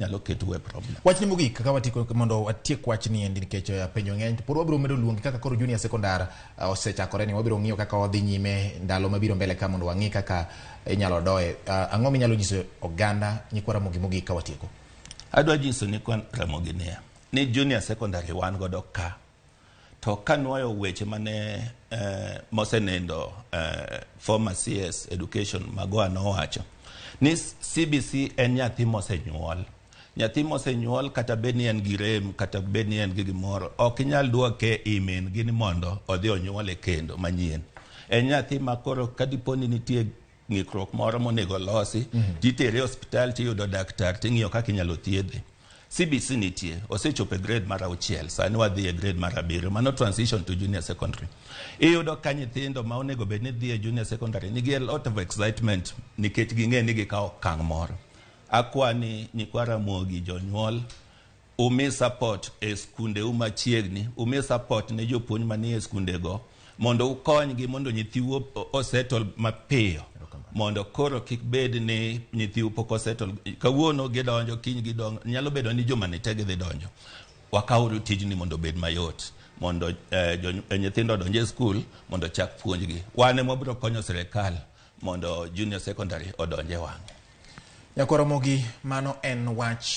Nyalo ketou e problem. Wachni mogik ka watieko mondo watiek wachni endi nikech penjo ng'eny to pod wabiro medo luongi kaka koro junior secondary osechakore ni wabiro ng'iyo kaka wadhi nyime ndalo mabiro mbele ka mondo wang'i kaka inyalo doye. Ang'o minyalo nyiso oganda nyikwa Ramogi mogik ka watieko? Adwa nyiso nyikwa Ramogi niya, ni junior secondary wan godo ka. To kanuoyo weche mane eh, mosenindo eh, former CS education Magoha nowacho ni CBC en nyathi mosenyuol. Nyathi mosenyuol kata bed ni en gi rem kata bed ni en gi gimoro ok inyal duoke i min gi ni mondo odhi onyuole kendo manyien. En nyathi ma koro kadipo ni nitie ng'ikruok moro monego olosi mm -hmm. titere e osiptal tiyudo daktar ting'iyo kaka inyalo thiedhe. CBC nitie, osechopo e grade mar auchiel, sani wadhi e grade mar abiriyo, mano transition to junior secondary. Iyudo ka nyithindo ma onego bed ni dhi e junior secondary nigi a lot of excitement nikech ging'e ni gikawo okang' moro. Akwa ni nyikwa Ramogi jonyuol umi support e skundeu machiegni, umi support ne jopuonj manie skundego mondo ukonygi mondo nyithiu osettle mapiyo mondo koro kik bed ni nyithiu pok osettle kawuono gidonjo kiny gidonjo nyalo bedo ni juma ni te gidhi donjo wakawuru tijni mondo obed mayot mondo eh, nyithindo odonj e skul mondo chak puonjgi wan ema wabiro konyo sirikal mondo junior secondary odonj e wang'e Nyakwar Ramogi, mano en wach.